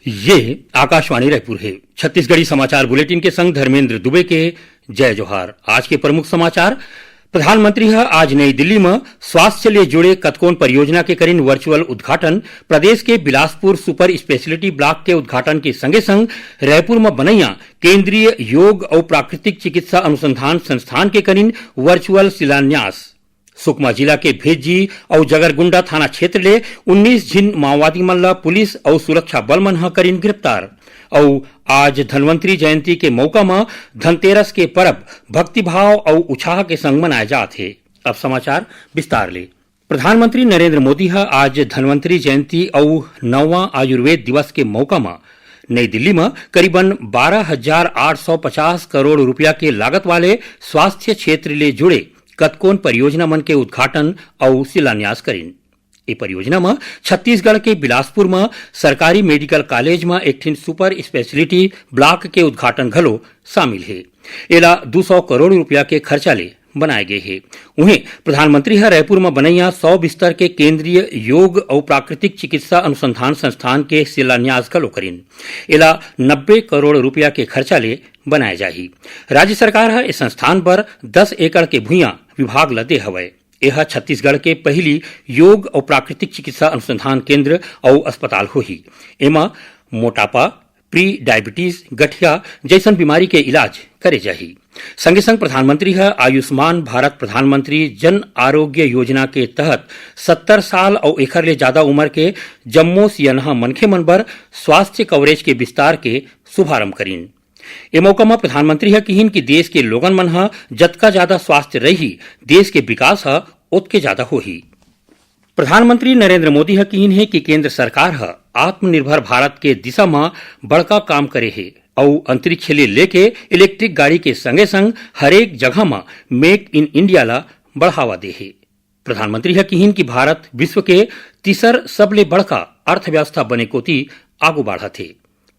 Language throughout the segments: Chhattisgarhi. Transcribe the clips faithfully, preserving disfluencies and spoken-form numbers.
ये आकाशवाणी रायपुर हे। छत्तीसगढ़ी समाचार बुलेटिन के संग धर्मेंद्र दुबे के जय जोहार। आज के प्रमुख समाचार। प्रधानमंत्री ह आज नई दिल्ली म स्वास्थ्य ले जुड़े कतकोन परियोजना के करिन वर्चुअल उद्घाटन। प्रदेश के बिलासपुर सुपर स्पेशलिटी ब्लॉक के उद्घाटन के संगे संग रायपुर म बनइया केंद्रीय योग अउ प्राकृतिक चिकित्सा अनुसंधान संस्थान के करिन वर्चुअल शिलान्यास। सुकमा जिला के भेज्जी अउ जगरगुंडा थाना क्षेत्र ले उन्नीस झिन माओवादी मन ल पुलिस अउ सुरक्षा बल मन ह करिन गिरफ्तार। अउ आज धनवंतरी जयंती के मौका म धनतेरस के परब भक्तिभाव अउ उछाह के संग मनाए जात हे। अब समाचार विस्तार ले। प्रधानमंत्री नरेंद्र मोदी ह आज धनवंतरी जयंती अउ नौवां आयुर्वेद दिवस के मौका म नई दिल्ली म करीबन बारह हजार आठ सौ पचास करोड़ रुपया के लागत वाले स्वास्थ्य क्षेत्र ले जुड़े कतकोन परियोजना मन के उद्घाटन अउ शिलान्यास करिन। ए परियोजना म छत्तीसगढ़ के बिलासपुर म सरकारी मेडिकल कॉलेज म एक ठिन सुपर स्पेशलिटी ब्लॉक के उद्घाटन घलो शामिल हे। एला दू सौ करोड़ रुपया के खर्चा ले बनाए गे हे। उहें, प्रधानमंत्री ह रायपुर म बनइया सौ बिस्तर के केंद्रीय योग अउ प्राकृतिक चिकित्सा अनुसंधान संस्थान के शिलान्यास घलो करिन। एला नब्बे करोड़ रुपया के खर्चा ले बनाए जाही। राज्य सरकार ह ए संस्थान बर दस एकड़ के भुइयां विभाग ल दे हवय। एह छत्तीसगढ़ के पहिली योग अउ प्राकृतिक चिकित्सा अनुसंधान केंद्र अउ अस्पताल होही। एमा मोटापा, प्री डायबिटीज, गठिया जइसन बीमारी के इलाज करे जाही। संगे संग प्रधानमंत्री ह आयुष्मान भारत प्रधानमंत्री जन आरोग्य योजना के तहत सत्तर साल अउ एखर ले जादा उमर के जम्मो सियनहा मनखे मन बर स्वास्थ्य कवरेज के विस्तार के शुभारंभ करिन। ए मौका म प्रधानमंत्री ह किहिन कि देश के लोगन मन ह जतका जादा स्वास्थ्य रही, देश के विकास ह ओतके जादा होही। प्रधानमंत्री नरेंद्र मोदी ह किहिन हे कि केंद्र सरकार ह आत्मनिर्भर भारत के दिशा म बड़का काम करे हे अउ अंतरिक्ष ले लेके इलेक्ट्रिक गाड़ी के संगे संग हरेक जगह म मेक इन इंडिया ला बढ़ावा दे हे। प्रधानमंत्री ह किहिन कि भारत विश्व के तीसर सबले बड़का अर्थव्यवस्था बने कोति आगू बाढ़त हे।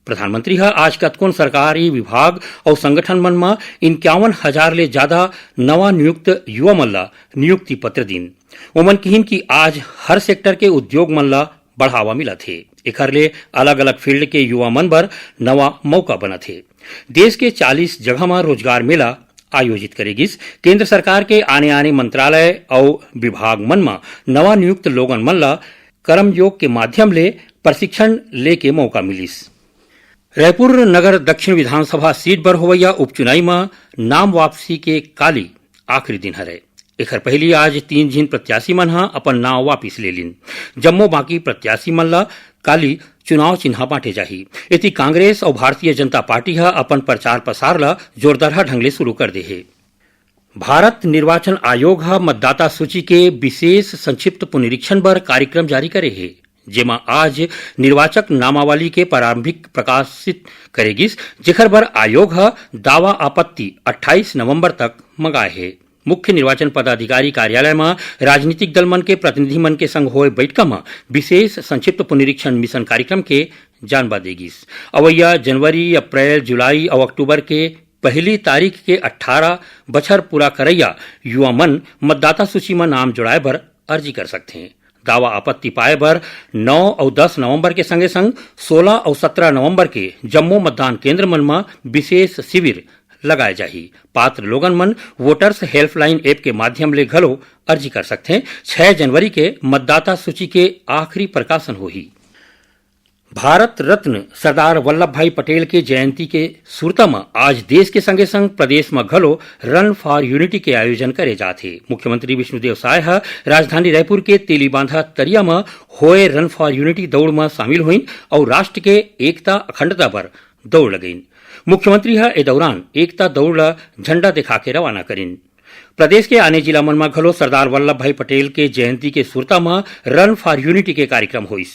प्रधानमंत्री ह आज कतकोन सरकारी विभाग अउ संगठन मन म इक्यावन हजार ले जादा नवा नियुक्त युवा मन ल नियुक्ति पत्र दीन। ओमन किहिन कि आज हर सेक्टर के उद्योग मन ल बढ़ावा मिलत हे। एखर ले अलग-अलग फील्ड के युवा मन बर नवा मौका बनत हे। देश के चालीस जगह म रोजगार मेला आयोजित करे गिस। केंद्र सरकार के आने-आने मंत्रालय अउ विभाग मन म नवा नियुक्त लोगन मन ल कर्मयोग के माध्यम ले प्रशिक्षण लेके मौका मिलिस। रायपुर नगर दक्षिण विधानसभा सीट बर होवइया उपचुनाई म नाम वापसी के काली आखिरी दिन हरय। एखर पहिली आज तीन झिन प्रत्याशी मन ह अपन नाव वापिस ले लिन। जम्मो बाकी प्रत्याशी मन ल काली चुनाव चिन्हा बांटे जाही। एती कांग्रेस अउ भारतीय जनता पार्टी ह अपन प्रचार प्रसार ल जोरदारहा ढंग ले शुरू कर दे हे। भारत निर्वाचन आयोग ह मतदाता सूची के विशेष संक्षिप्त पुनरीक्षण बर कार्यक्रम जारी करे हे, जेमा आज निर्वाचक नामावली के प्रारंभिक प्रकाशित करे गिस, जेखर बर आयोग ह दावा आपत्ति अट्ठाईस नवंबर तक मंगाए हे। मुख्य निर्वाचन पदाधिकारी कार्यालय म राजनीतिक दल मन के प्रतिनिधि मन के संग होए बैठका म विशेष संक्षिप्त पुनरीक्षण मिशन कार्यक्रम के जानबा दे गिस। अवइया जनवरी, अप्रैल, जुलाई अउ अक्टूबर के पहली तारीख के अट्ठारह बछर पूरा करइया युवा मन मतदाता सूची म नाम जोड़ाए बर अर्जी कर सकथें। दावा आपत्ति पाए बर नौ अउ दस नवंबर के संगे संग सोलह अउ सत्रह नवंबर के जम्मो मतदान केंद्र मन म विशेष शिविर लगाए जाही। पात्र लोगन मन वोटर्स हेल्पलाइन ऐप के माध्यम ले घलो अर्जी कर सकथें। छह जनवरी के मतदाता सूची के आखिरी प्रकाशन होही। भारत रत्न सरदार वल्लभ भाई पटेल के जयंती के सुरता म आज देश के संगे संग प्रदेश म घलो रन फॉर यूनिटी के आयोजन करे जात हे। मुख्यमंत्री विष्णुदेव साय ह राजधानी रायपुर के तेलीबांधा तरिया म होए रन फॉर यूनिटी दौड़ म शामिल होइन अउ राष्ट्र के एकता अखंडता बर दौड़ लगइन। मुख्यमंत्री ह ए दौरान एकता दौड़ ल झंडा दिखा के रवाना करिन। प्रदेश के आने जिला मन म घलो सरदार वल्लभ भाई पटेल के जयंती के सुरता म रन फॉर यूनिटी के कार्यक्रम होइस,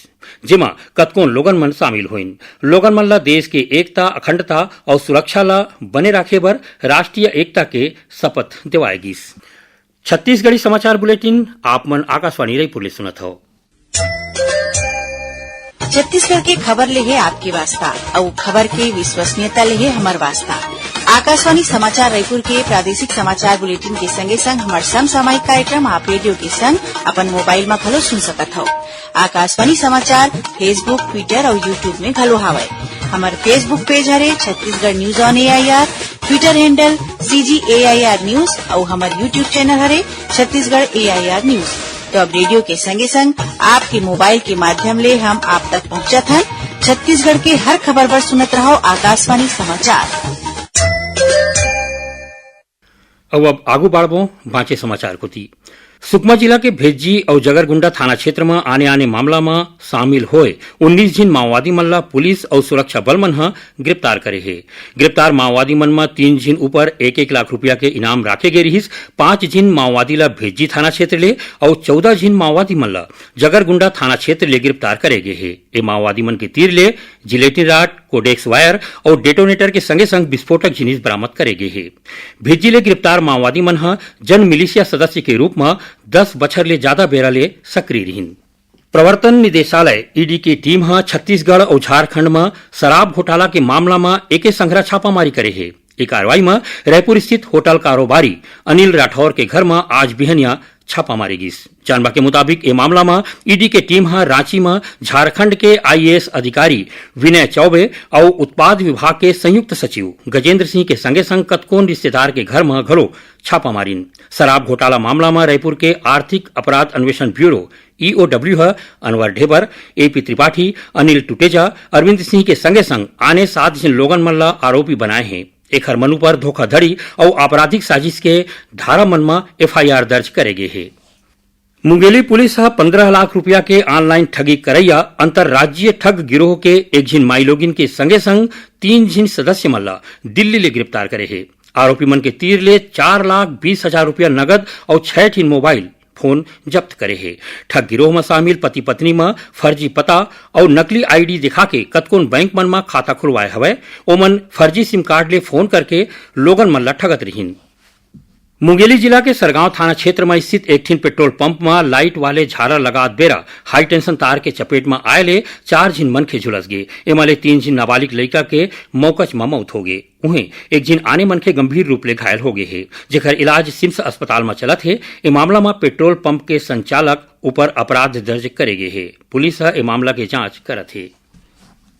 जेमा कतकोन लोगन मन शामिल होइन। लोगन मन ल देश के एकता, अखंडता अउ सुरक्षा ल बने राखे बर राष्ट्रीय एकता के शपथ दिवाए गिस। छत्तीसगढ़ी समाचार बुलेटिन आप मन आकाशवाणी रायपुर ले सुनत हव। छत्तीसगढ़ के खबर ले हे आपके वास्ता, अउ खबर के विश्वसनीयता ले हे हमर वास्ता। आकाशवाणी समाचार रायपुर के प्रादेशिक समाचार बुलेटिन के संगे संग हमर समसामयिक कार्यक्रम आप रेडियो के संग अपन मोबाइल म घलो सुन सकत हव। आकाशवाणी समाचार Facebook, Twitter अउ YouTube में घलो हावय। हमर Facebook पेज हरे Chhattisgarh news on AIR, Twitter handle CG AIR news अउ हमर YouTube चैनल हरे छत्तीसगढ़ एआईआर न्यूज। तो अब रेडियो के संगे संग आपके मोबाइल के माध्यम ले हम आप तक पहुंचत हन। छत्तीसगढ़ के हर खबर बर सुनत रहव आकाशवाणी समाचार। अउ अब आगू बाढ़बो बांचे समाचार कोति। सुकमा जिला के भेज्जी अउ जगरगुंडा थाना क्षेत्र म आने-आने मामला म शामिल होय उन्नीस झिन माओवादी मन ल पुलिस अउ सुरक्षा बल मन ह गिरफ्तार करे हे। गिरफ्तार माओवादी मन म तीन झिन ऊपर एक-एक लाख रुपया के इनाम राखे गे रिहिस। पांच झिन माओवादी ल भेज्जी थाना क्षेत्र ले अउ चौदह झिन माओवादी मन ल जगरगुंडा थाना क्षेत्र ले गिरफ्तार करे गे हे। ए माओवादी मन के तीर ले जिलेटिन राड, कोडेक्स वायर अउ डेटोनेटर के संगे-संग विस्फोटक जिनिस बरामद करे गे हे। भेज्जी ले गिरफ्तार माओवादी मन ह जन मिलिशिया सदस्य के रूप म दस बछर ले जादा बेरा ले सक्रिय रिहिन। प्रवर्तन निदेशालय, ईडी, के टीम ह छत्तीसगढ़ अउ झारखंड म शराब घोटाला के मामला म एके संघरा छापामारी करे हे। ए कार्रवाई म रायपुर स्थित होटल कारोबारी अनिल राठौर के घर म आज बिहनिया छापा मारे गिस। जानबा के मुताबिक, ए मामला म ईडी के टीम ह रांची म झारखंड के आईएएस अधिकारी विनय चौबे अउ उत्पाद विभाग के संयुक्त सचिव गजेंद्र सिंह के संगे संग कतकोन रिश्तेदार के घर म घलो छापा मारिन। शराब घोटाला मामला म रायपुर के आर्थिक अपराध अन्वेषण ब्यूरो, ईओडब्ल्यू, ह अनवर ढेबर, एपी त्रिपाठी, अनिल टुटेजा, अरविंद सिंह के संगे संग आने सात झिन लोगन मन ल आरोपी बनाए हे। एखर मन ऊपर धोखाधड़ी अउ आपराधिक साजिश के धारा मन म एफआईआर दर्ज करे गे हे। मुंगेली पुलिस ह पंद्रह लाख रुपया के ऑनलाइन ठगी करइया अंतर्राज्यीय ठग गिरोह के एक झिन माईलोगिन के संगे संग तीन झिन सदस्य मन ल दिल्ली ले गिरफ्तार करे हे। आरोपी मन के तीर ले चार लाख बीस हजार रुपया नगद अउ छह ठिन मोबाइल फोन जब्त करे हे। ठग गिरोह म शामिल पति-पत्नी म फर्जी पता अउ नकली आईडी दिखा के कतकोन बैंक मन म खाता खुलवाए हवय। ओमन फर्जी सिम कार्ड ले फोन करके लोगन मन ल ठगत रिहिन। मुंगेली जिला के सरगांव थाना क्षेत्र म स्थित एक ठिन पेट्रोल पंप म लाइट वाले झारा लगात बेरा हाई टेंशन तार के चपेट म आए ले चार झिन मनखे झुलस गे। एमा ले तीन झिन नाबालिग लइका के मौकच म मौत हो गे। उहें, एक झिन आने मनखे गंभीर रूप ले घायल हो गे हे, जेकर इलाज सिम्स अस्पताल म चलत हे। ए मामला म पेट्रोल पंप के संचालक ऊपर अपराध दर्ज करे गे हे। पुलिस ह ए मामला के जांच करत हे।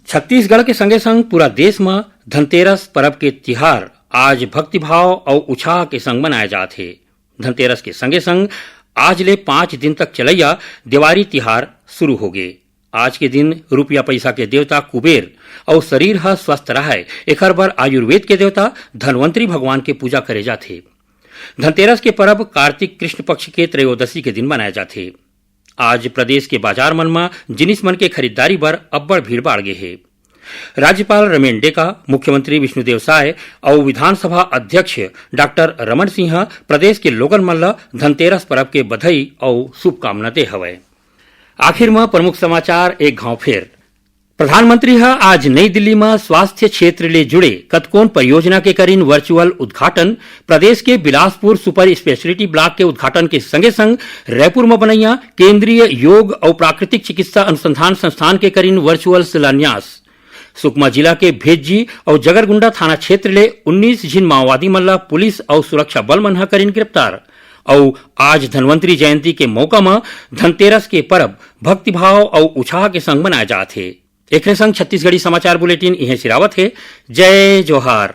छत्तीसगढ़ के संगे संग पूरा देश म धनतेरस परब के तिहार आज भक्तिभाव अउ उछाह के संग मनाए जात हे। धनतेरस के संगे संग आज ले पांच दिन तक चलइया देवारी तिहार शुरू होगे। आज के दिन रुपया पइसा के देवता कुबेर अउ शरीर ह स्वस्थ रहय, एखर बर आयुर्वेद के देवता धनवंतरी भगवान के पूजा करे जाथे। धनतेरस के परब कार्तिक कृष्ण पक्ष के त्रयोदशी के दिन मनाए जाथे। आज प्रदेश के बाजार मन म जिनिस मन के खरीदारी बर अब्बड़ भीड़ बाढ़ गे हे। राज्यपाल रमेन डेका, मुख्यमंत्री विष्णुदेव साय अउ विधानसभा अध्यक्ष डॉक्टर रमन सिंह ह प्रदेश के लोगन मन ल धनतेरस परब के बधाई अउ शुभकामना दे हवय। आखिर म प्रमुख समाचार एक घांव फेर। प्रधानमंत्री ह आज नई दिल्ली म स्वास्थ्य क्षेत्र ले जुड़े कतकोन परियोजना के करिन वर्चुअल उद्घाटन, प्रदेश के बिलासपुर सुपर स्पेशलिटी ब्लॉक के उद्घाटन के संगे संग रायपुर म बनइया केंद्रीय योग अउ प्राकृतिक चिकित्सा अनुसंधान संस्थान के करिन वर्चुअल शिलान्यास। सुकमा जिला के भेज्जी अउ जगरगुंडा थाना क्षेत्र ले उन्नीस झिन माओवादी मन ल पुलिस अउ सुरक्षा बल मन ह करिन गिरफ्तार। अउ आज धनवंतरी जयंती के मौका म धनतेरस के परब भक्तिभाव अउ उछाह के संग मनाए जात हे। एकरे संग छत्तीसगढ़ी समाचार बुलेटिन इहें सिरावत हे। जय जोहार।